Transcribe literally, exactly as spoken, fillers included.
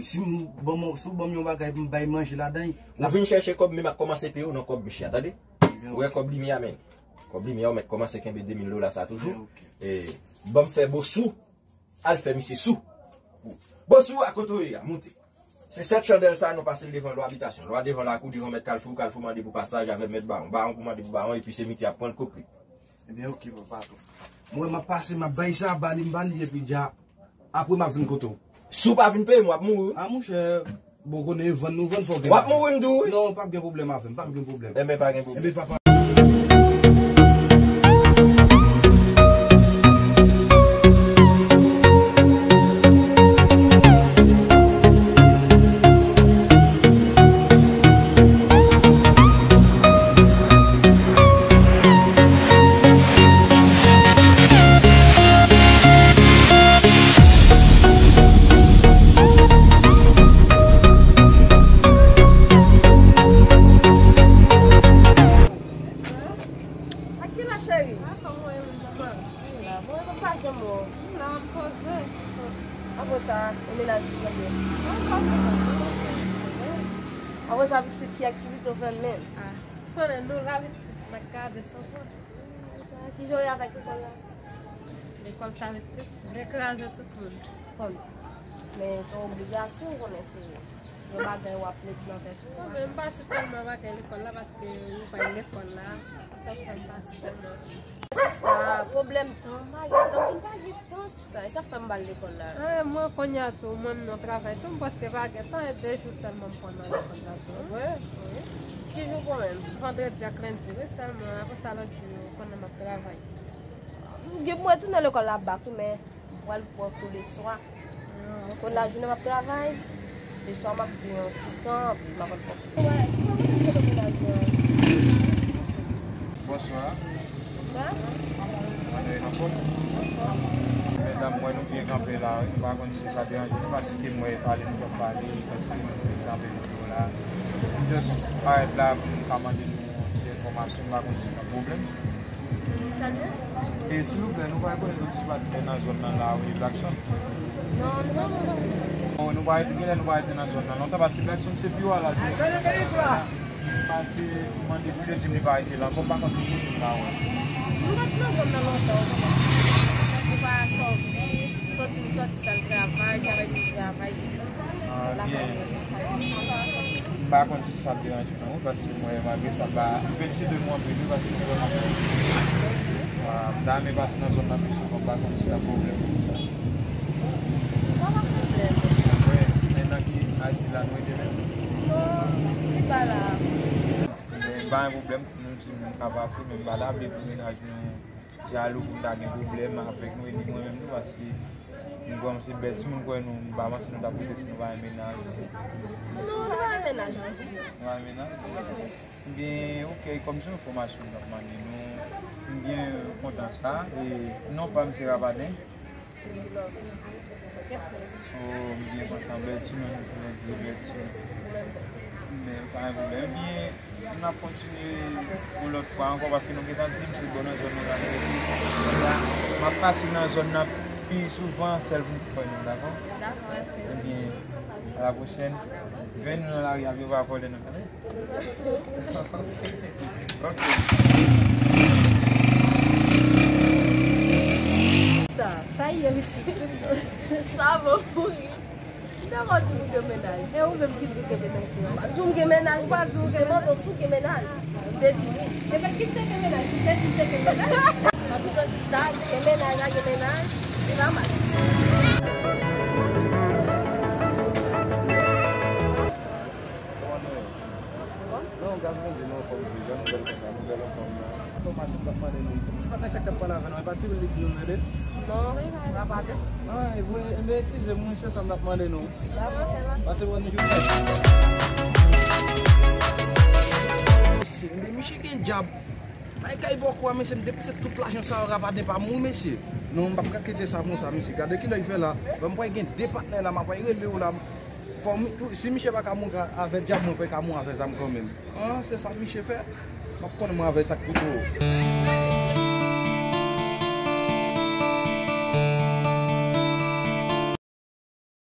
Si m ban m, si w ban m yon bagay pou m bay manje ladan l. Ou vin chèche kòb, men m ap kòmanse peye w nan kòb misye a, tande? Ou wè kòb limyè a, men. Kòb limyè a, ou mèt kòmanse kenbe de mil dola sa toujou. E ban m fè Bosou al fè misye sou. Bosou, a kote w ye a, moute. Se sèt chandèl sa, nou pase l devan lwa abitasyon. Lwa devan lakou, devan mèt Kalfou, Kalfou mande pou pasaj avè mèt Bawon. Bawon pou mande pou Bawon, epi se Miti ap pran l koup li. Ebyen, oke, papa. Mwen, m ap pase, m ap bay sa, ba li, m ba li, epi dja, apre m ap vin kote w. Si w pa vin peye m, w ap mouri, wi. A, monchè, bon, konnen vann nou vann, fò w gen lajan. W ap mouri, m di w, wi. Non, p ap gen pwoblèm avè m, p ap gen pwoblèm. Enben, pa gen pwoblèm. Enben, papa. Ak ki la, cheri? Bon, e pa janm wè w. M la, m ap poze. Apre sa, e mennaj ou kote? Apre sa, pitit, ki aktivite w fè menm? Ah, konnen nou la, pitit, n ap gade san pwoblèm. Ki jan w ye avèk lekòl la? Lekòl sa, pitit, vle kraze tout moun. Kòm? Men se yon obligasyon, ou konnen se yon bagay w ap met nan tèt ou. Bon, men m pa sipòte bagay lekòl la paske ou pa lekòl la. Sa fè m pa sipòte. Sista, pwoblèm tan, m pa gen tan, m pa gen tan, sista. E sa fè m pa al lekòl la. Eh, mwen kounye a tou, mwen menm nan travay tou, m prèske pa gen tan, e de jou sèlman m pran nan lekòl la tou. Vre? Wi. Ki jou w pran menm? Vandredi ak lendi, wi, sèlman. Apre sa, lòt jou yo, konnen m ap travay. Gen mwen tou nan lekòl la bak, wi, men m pral pran kou leswa. Ah, ok. Kounye a jounen m ap travay, leswa m ap gen yon ti tan, epi m ap al pran kou. Bonswa. Bonswa. Madanm, anfòm? Anfòm. Medam, m wè nou byen kanpe la, wi. M pa konn si sa deranje nou, paske m wè pale nou t ap pale, paske nou byen kanpe nou la. M just parèt la pou m ka mande nou yon ti enfòmasyon, m pa konn si gen pwoblèm. Salye. E silvouplè, nou pa konnen lòt ti patnè nan zòn nan la, wi, Blackson? Non, non, non, non. Bon, nou pa, genlè nou pa rete nan zòn nan lontan, paske Blackson se pi wo la. Paske mande pou yo di m li pa rete la ankò, m pa konn si moun la wè. Nou pa t nan zòn nan lontan, nou pa sòti, sòti, nou sòti sal travay, travay, nou travay. Ah, lakay byen. Mwen pa konn si sa ap deranje nou, paske mwen, malgre sa, m pa, m felisite nou anpil, wi, paske nou vrèman fò. Ah, m ta renmen pase nan zòn nan pi souvan, m pa konn si l ap pwoblèm pou sa. Pa gen pwoblèm. Wi, men nan ki Ayiti la nou rete menm? Non, li pa la. Men pa gen pwoblèm, nou di moun ka pase, men m pa ta vle pou mennaj nou jalou pou m ta gen pwoblèm avèk nou, e ni mwen menm tou, paske nou kòmanse bèl timoun, kwè nou, m pa panse nou t ap rete si nou pa gen mennaj. Non, nou pa gen mennaj. Nou pa gen mennaj? Ebyen, ok, kòm se yon fòmasyon m t ap mande nou, m byen kontan sa, e non pa m se Rapaden. Se Silòv. Ok. Oh, m byen kontan, bèl timoun, bèl timoun. Men pa gen pwoblèm. Ebyen, n ap kontinye yon lòt fwa ankò, paske nou gentan di m se bò nan zòn nan la nou rete. M ap pase nan zòn nan pi souvan, sèl pou m kwè nou, dakò? Dakò, ok. Ebyen, a la pwochèn. Vin nou nan lari a, yo pa vòlè nou, tande? Ok. Sa, sa ye, wi. Sa bon pou ri. M te konn di m gen mennaj. E ou menm ki di w gen mennaj tou a? M pa t di w m gen mennaj. Ou pa t di w gen mennaj? M te mande w si w gen mennaj. M te di wi. Ebyen, ki m te gen mennaj? M te di m te gen mennaj. Antouka, sista, gen mennaj la, gen mennaj. Se pa mal. Kòman nou ye? Non, gad mwen di nou anfòm tou, jan nou bèl konsa, nou bèl anfòm nan. Enfòmasyon m t ap mande nou. Ti patnè sa k t ap pale avè nou, e pa Ti Wil li di nou rele? Non, Rapaden. Ah, e vre, enben, eskize m, wi, se sa m t ap mande nou. Pase bòn jounen. Mesye, enben, misye gen djab. Bay kay bòkò a, mesye, m depanse tout lajan sa yo, Rapaden pa m, wi, mesye. Non, m p ap ka kite sa konsa, mesye. Gade kilè l fè la. Bon, m pral gen de patnè la, m ap rele yo la. Fò m, si misye pa ka mouri avè djab, mwen fò l ka mouri avè zam kanmenm. An, se sa misye fè. M ap konnen mwen avè l sa k pi gwo.